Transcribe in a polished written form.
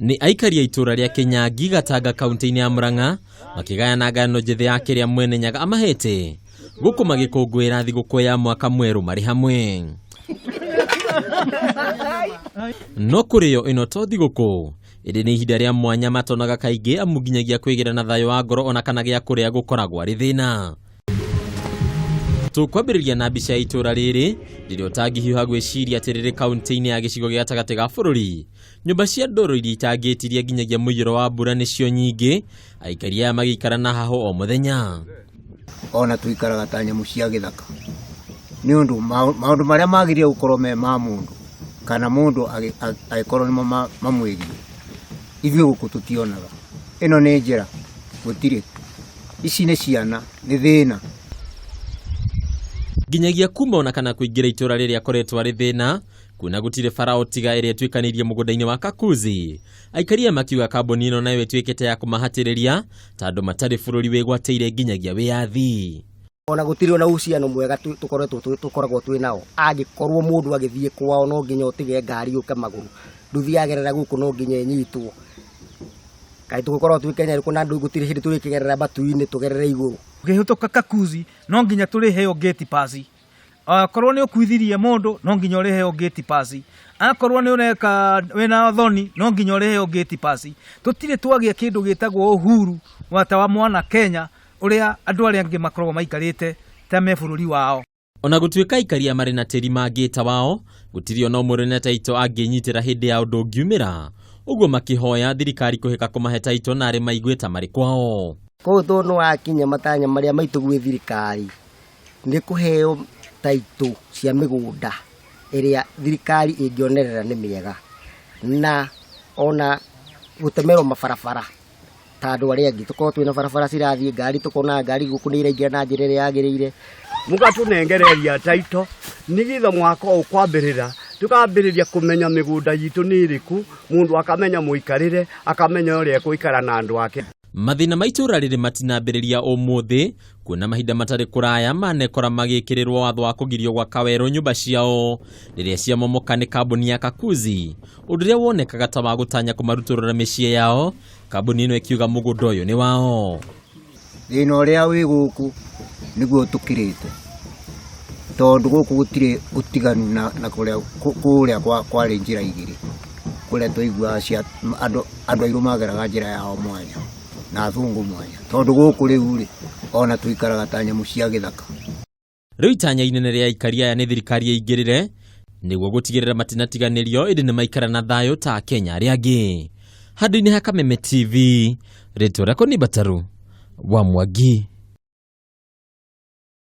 Nĩ aikari a itũũra rĩa Kĩnyangi Gatanga kaunti-inĩ ya Murang'a makĩgayana ngano njĩthĩ ya kĩrĩa Mwene Nyaga amahete gũkũ magĩkũngũĩra thigũkũ ya mwaka mwerũ marĩ hamwe. No kũrĩo ĩno to thigũkũ ĩndĩ nĩ ihinda rĩa mwanya matonaga kaingĩ amu nginyagia kwĩgĩra na thayũ wa ngoro ona kana gĩa kũrĩa gũkoragwo arĩ thĩna. Tũkwambĩrĩria na mbica ya itũũra rĩrĩ rĩrĩa ũtangĩhiũha gwĩciria atĩ rĩrĩ kaunti-inĩ ya gĩcigo gĩa gatagatĩ ga bũrũri. Nyũmba cia ndoro iria itangĩtiria nginyagia mũiyũro wa mbura nĩcio nyingĩ, aikari aya magĩikara na hahũ o mũthenya. Ona tũikaraga ta nyamũ cia gĩthaka nĩ ũndũ maũndũ marĩa magĩrĩire gũkorwo me ma mũndũ kana mũndũ agĩkorwo nĩmo mamwĩgiĩ, ithuĩ gũkũ tũtionaga. Ĩno nĩ njĩra? Gũtirĩ. Ici nĩ ciana, nĩ thĩna. Nginyagia kuma ona kana kũingĩra itũra rĩrĩa akoretwo arĩ thĩna, kuona gũtirĩ bara o tiga ĩrĩa ĩtuĩkanĩirie mũgũnda-inĩ wa Kakuzi. Aikari aya makiuga kambuni ĩno nayo ĩtuĩkĩte ya kũmahatĩrĩria ta andũ matarĩ bũrũri wĩgwatĩire nginyagia wĩyathi. Ona gũtirĩ ona uhusiano mwega tũkoretwo tũkoragwo twĩ nao. Angĩkorwo mũndũ agĩthiĩ kwao no nginya ũtige ngari yũke magũrũ, nduthi yagerera gũkũ no nginya ĩnyitwo. Kaĩ tũgũkorwo twĩ Kenya ĩrĩkũ na gũtirĩ hĩndĩ tũrĩkĩgerera matu-inĩ tũgerere igũrũ. Ũkĩhĩtũka Kakuzi no nginya tũrĩheo gate pass. Akorwo nĩ ũkuithirie mũndũ no nginya ũrĩheo gate pass. Akorwo nĩ ũreka wĩna thoni no nginya ũrĩheo gate pass. Tũtirĩ twagĩa kĩndũ gĩtagwo uhuru wa ta wa mwana Kenya ũrĩa andũ arĩa angĩ makoragwo maikarĩte ta me bũrũri wao. Ona gũtuĩka aikari aya marĩ na tĩri mangĩta wao, gũtirĩ ona ũmwe ũrĩ na taito angĩnyitĩra hĩndĩ ya ũndũ ũngiumĩra, ũguo makĩhoya thirikari kũhĩka kũmahe taito narĩ maigue ta marĩ kwao. Koguo tondũ nĩ wakinya matanya marĩa maitũ gwĩ thirikari nĩ kũheo taitũ cia mĩgũnda ĩrĩa thirikari ĩngĩonerera nĩ mĩega, na ona gũtemerwo mabarabara ta andũ arĩa angĩ, tũkorwo twĩna barabara cirathiĩ ngari, tũkona ngari gũkũ nĩ iraingĩra na njĩra ĩrĩa yagĩrĩire. Mũgatũnengereria taito nĩgetha mwaka ũyũ kwambĩrĩra tũkambĩrĩria kũmenya mĩgũnda itũ nĩ ĩrĩkũ, mũndũ akamenya mũikarĩre, akamenya ũrĩa ekũikara na andũ ake. Mathĩna ma itũũra rĩrĩ matinambĩrĩria ũmũthĩ, kuona mahinda matarĩ kũraya manekora magĩkĩrĩrwo watho wa kũgirio gwaka werũ nyũmba ciao rĩrĩa ciamomoka nĩ kambuni ya Kakuzi, ũndũ ũrĩa wonekaga ta wa gũtanya kũmarutũrũra mĩciĩ yao, kambuni ĩno ĩkiuga mũgũnda ũyũ nĩ wao. Thĩna ũrĩa wĩ gũkũ nĩguo tũkĩrĩte, tondũ gũkũ gũtirĩ ũtiganu na kũrĩa kũrĩa kwarĩ njĩra igĩrĩ, kũrĩa twaiguaga cia andũ airũ mageraga njĩra yao mwanya na athũngũ mwanya, tondũ gũkũ rĩu rĩ, ona tũikaraga ta nyamũ cia gĩthaka. Rĩu itanya inene rĩa aikari aya nĩ thirikari ĩingĩrĩre nĩguo gũtigĩrĩra matinatiganĩrio ĩndĩ nĩ maikara na thayũ ta Akenya arĩa angĩ. Handũ-inĩ ha Kameme TV, rĩtwa rĩakwa nĩ Mbataru wa Mwangi.